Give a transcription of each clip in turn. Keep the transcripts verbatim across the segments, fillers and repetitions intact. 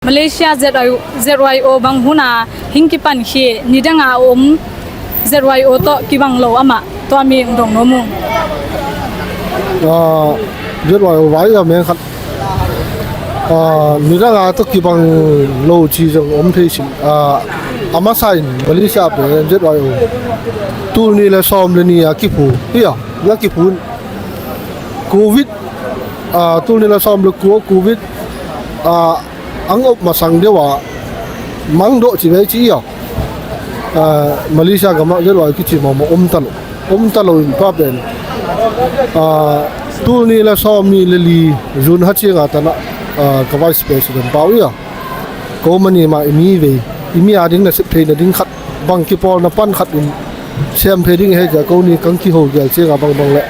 Malaysia Z Y O, Z Y O bang hun a hing kipan khi nidang a om Z Y O tawh kibang lo amah tua mi hong dong nuam ung. Ah, Z Y O vai a meng khat, ah, nidang a tawh kibang lo ci zong om thei sin. Ah, a masa in Malaysia pen Z Y O tul nih le sawm le nih a kiphu hi a, na kiphu in Covid, ah, tul nih le sawm le kua Covid, ah, ang op masang deuh ah mangdawh ci vei ci ia. Ah, Malaysia gamah Z Y O kici mahmah om ta lo, om ta lo in tua pen, ah, tul nih le sawm nih le li June ha cianga tanah, ah, ka vice president pau ia. Ko mani mah i mi vei, i mi a ding nasep theihna ding khat, bang kipawlna pan khat in sem thei ding hei cia ko ni kang kiho gial cianga bangbang le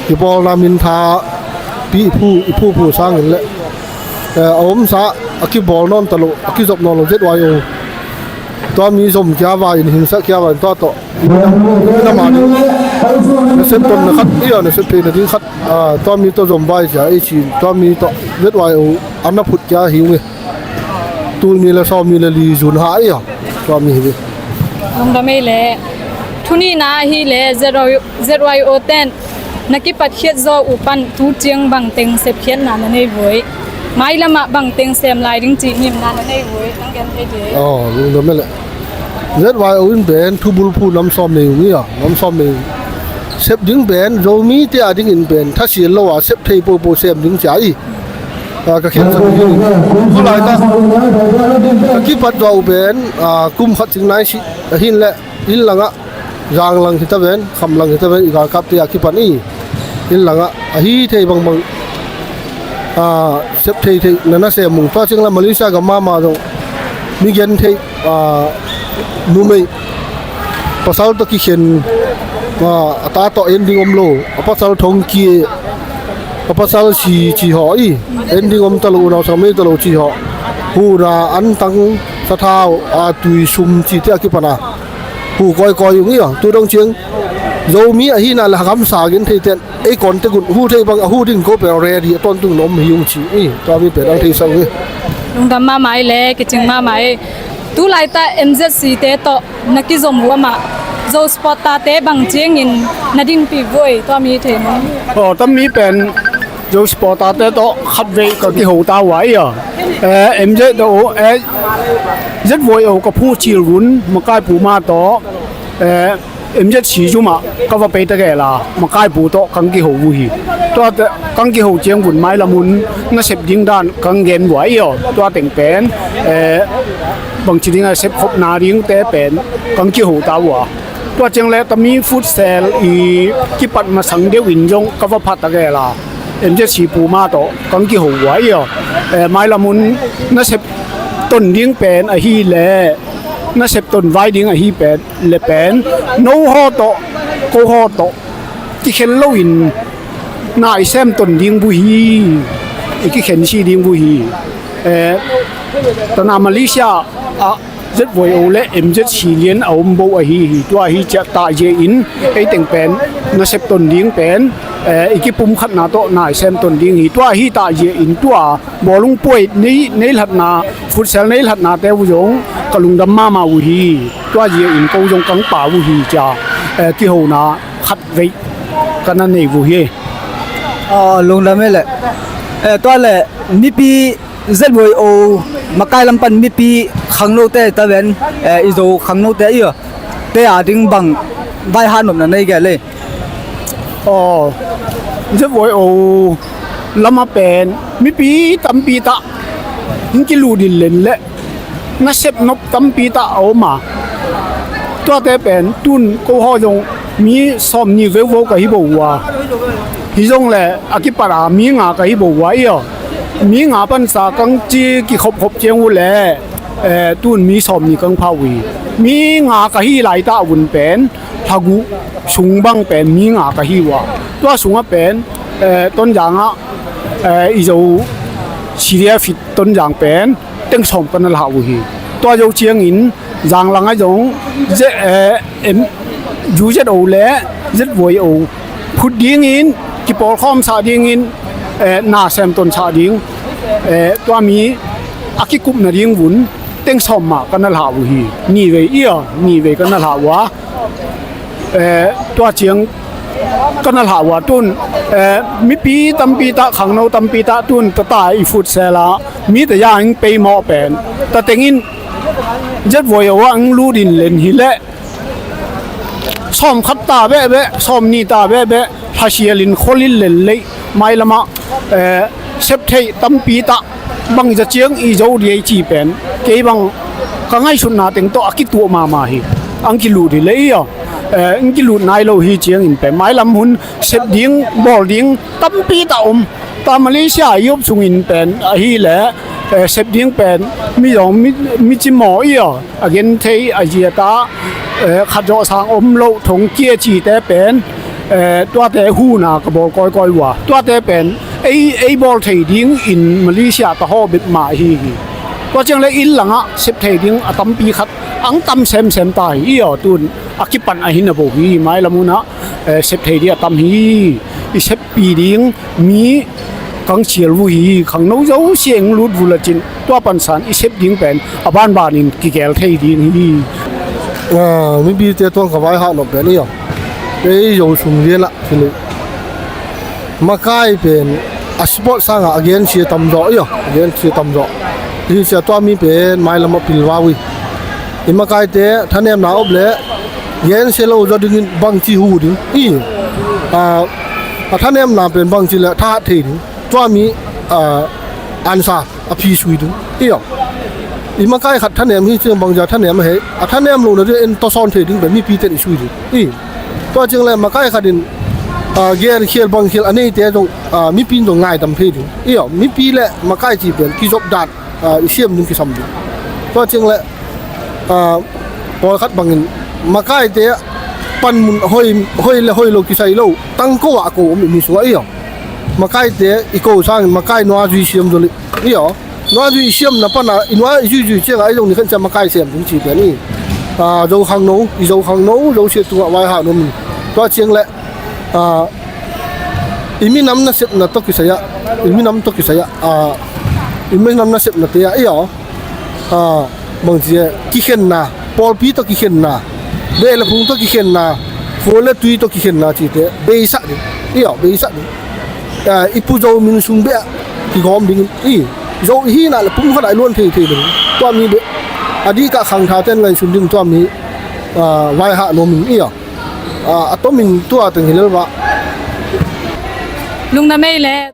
kipawlna min tha pi i phu, i phu phu sangin le, eh, a omsa a kibawl nawn ta lo, a kizop nawn lo Z Y O. Tua mi zom kia va in, hingsa kia va in tua tawh i na ma ding nasep tonna khat ia, nasep theihna ding khat, ah, tua mi tawh zom vai cia ei ci in tua mi tawh Z Y O a na phut kia hi ung e. Tul nih le sawm nih le li June ha ia tua mi hi ve. Lungdam ei le. Thu nihna ahi le Z Y O, Z Y O ten na kipat khiat zaw uh pan tu ciang bangteng sepkhiatna na nei vuai? Mailamah bangteng sem lai ding cih ngimna na nei vuai? Nang gen thei ding. Oh, lungdam ei le. Z Y O in pen thubulphu nam sawm nei ung ia, nam sawm nei ung. Sep ding pen Zomite a dingin pen thasial lo a sep thei popo sem ding cia i. Ah, ka khensat hi. Khua lai ta ka kipat zawh uh pen, ah, kum khat cing nai si ahin le, inn langah, zang lang hita ven, kham lang hita ven, i galkapte a kipan i inn langah ahi thei bangbang, ah, sep thei thei na na sem ung. Tua ciang la Malaysia gam mahmah zong mi gen thei, ah, numei pasal tawh kikhen, ah, a ta tawh en ding om lo, a pasal thongki, a pasal si ci haw i en ding om ta lo, unau sang mei ta lo ci haw. Huna antang sathau a tui sum ci te a kipan a hu kawikawi ung i a, tu dong ciang Zomi ahina le hakhamsa gen thei ten ei kawn tek un, hu thei bang a hu ding ko pen ready a tawntung na om hi ung ci i, tua mi pen ang thei sa ung i. Lungdam mahmah i le, kicing mahmah i. Tu laita M Z C te tawh na kizom uh amah Zo supporter te bang ciangin na dinpi vuai, tua mi thei mawng. Aw, tam mi pen Zo supporter te tawh khatvei ka kiho ta uh a i a. Eh, M Z O, eh, Z Y O ka phu cil vun makai puma tawh, eh, M Z C zumah ka va pei ta gel a, makai pu tawh kang kiho uh hi. Tua te kang kiho ciang vun mailam un na sep ding dan kang gen uh a i aw. Tua teng pen, eh, bangci ding a sep khopna ding te pen kang kiho ta uh a. Tua ciang le tami futsal i kipat masang deuh in zong ka va phat ta gel a, M Z C puma tawh kang kiho uh a i aw. Eh, mailam un na sep ton ding pen ahi le, na sep ton vai ding ahi pen le pen, no haw tawh, ko haw tawh kikhen loin na i sem ton ding uh hi, i kikhen si ding uh hi. Eh, tana Malaysia ah Z Y O le M Z C lian a om bo ahi hi. Tua hi ciah tah zia in ei teng pen na sep ton ding pen, eh, i kipum khatna tawh na i sem ton ding hi. Tua hi tah zia in tua bawlung puai nei, nei hlatna, futsal nei hlatna te uh zong ka lungdam mahmah uh hi. Tua zia in ko zong kang pa uh hi cia, eh, kihona khatvei ka na nei uh hi. Ah, lungdam ei le. Eh, tua le mipi Z Y O makai lam pan mipi khangnote ta ven, eh, i Zo khangnote i aw, te a ding bang vai hanopna nei gel ei. Aw, Z Y O lama pen mipi tampi tah hing kilu din len le nasep nop tampi tah a om a. Tuate pen tun ko haw zong mi sawm ni veuvo ka hi bo uh a. Hi zong le a kipat a mi nga ka hi bo uh a i aw. Mi nga pansa kang ci kikhopkhop ciang uh le, eh, tun mi sawm ni kang pha uh hi. Mi nga ka hi laitah vun pen thagu sung bang pen mi nga ka hi uh a. Tua sungah pen, eh, Tonzang ah, eh, i Zo C D F it Tonzang pen teng sawm ka na lah uh hi. Tua zo ciangin zanglang ah zong Z, eh, M, U Z O le Z Y O phut dingin kipawlkhawm sah dingin, eh, na sem ton sah ding, eh, tua mi A kikup nading vun teng sawm mah ka na hlah uh hi. Nihvei ia, nihvei ka na hlah uh a. Eh, tua ciang ka na hlah uh a tun, eh, mipi tampi tah, khangno tampi tah tun tata i futsal a mite ya ing pei mawh pen. Tateng in zet voi a ua ing lut in len hi leh sawm khat ta behbeh, sawm nih ta behbeh, hla sial in khol in len leih, mailam ah, eh, sep theih tampi tah, bangza ciang i zo ding ei ci pen, kei bang ka ngaihsutna teng tawh a kituah mahmah hi. Ang kilut hi leh ia, eh, ang kilut nai lo hi ciangin pen, mailam hun sep ding, bawl ding tampi tah om. Tua Malaysia i op sungin pen, ahih leh, eh, sep ding pen, mi zong, mi, mi cimawh ia, a gen thei a ziat a, eh, khat zawh sang om loh thong kia cite pen, eh, tuate huhna ka bawl kawikawi uh a. Tuate pen, ei, ei bawl thei ding in Malaysia ta hawh bek mah hi hi. Tua ciang leh inn langah sep thei ding a tampi khat, ang tam semsem ta hi, ia tun a kipan ahi na bo hi, mailam hun ah, eh, sep thei ding a tam hi, i seppi ding, mi kang sial uh hi, khangno zosia ing lut uh la cin, tua pansan i sep ding pen, a banbanin kigel thei ding hi. Ah, mipite tuang ka vaihah nop pen ia. Ei zo sung lian ah, sini. Makai pen, a sport sangah a gensia tamzaw ia, a gensia tamzaw. Hi sia tua mi pen, mailam ah pilvau hi. I makaite, thanemna op leh, gensia lo zaw dingin bangci hu ding. I, ah, a thanemna pen bangci leh, thahat thei ding. Tua mi, ah, ansa, a phi sui ding. Ia. I makai khat thanem hi ciang bangza thanem a hei. A thanem lo na ding en tawsawn thei ding pen mipi ten i sui ding. I. Tua ciang leh makai khat in, ah, gen khial bang khial a neite zong, ah, mipi in zong ngaidam thei ding. Ia. Mipi leh makai ci pen kizop dan, ah, i siam ding kisam ding. Tua ciang leh, ah, pawlkhat bangin makaite panmun hoi, hoi le hoi lo kisai lo. Tangko ah ko om i mi sungah ia. Makaite i ko sangin makai nua zui siam zoli. Ia. Nua zui siamna pana, i nua i zuizui ciangah, i zong ni khan cia makai siam ding ci pian i. Ah, zo khangno, i zo khangno, zo siat tungah vaihah nuam in. Tua ciang leh, ah, i minam nasepna tawh kisai ah, i minam tawh kisai ah, ah, i minam nasepnate ah, ia. Ah, bangci, kikhenna, pawlpi tawh kikhenna, beh le phung tawh kikhenna, khua le tui tawh kikhenna cite, beisak ding, ia, beisak ding. Ah, i pu zo min sung beh ah kigawm dingin, i zo i hihna le pumkhat ah i luan theithei ding. Tua mi beh, a dikah khangtha ten ngaihsun ding tua mi, ah, vaihah nuam in, ia. Ah, a tomin tua teng hi lel vah. Lungdam ei le.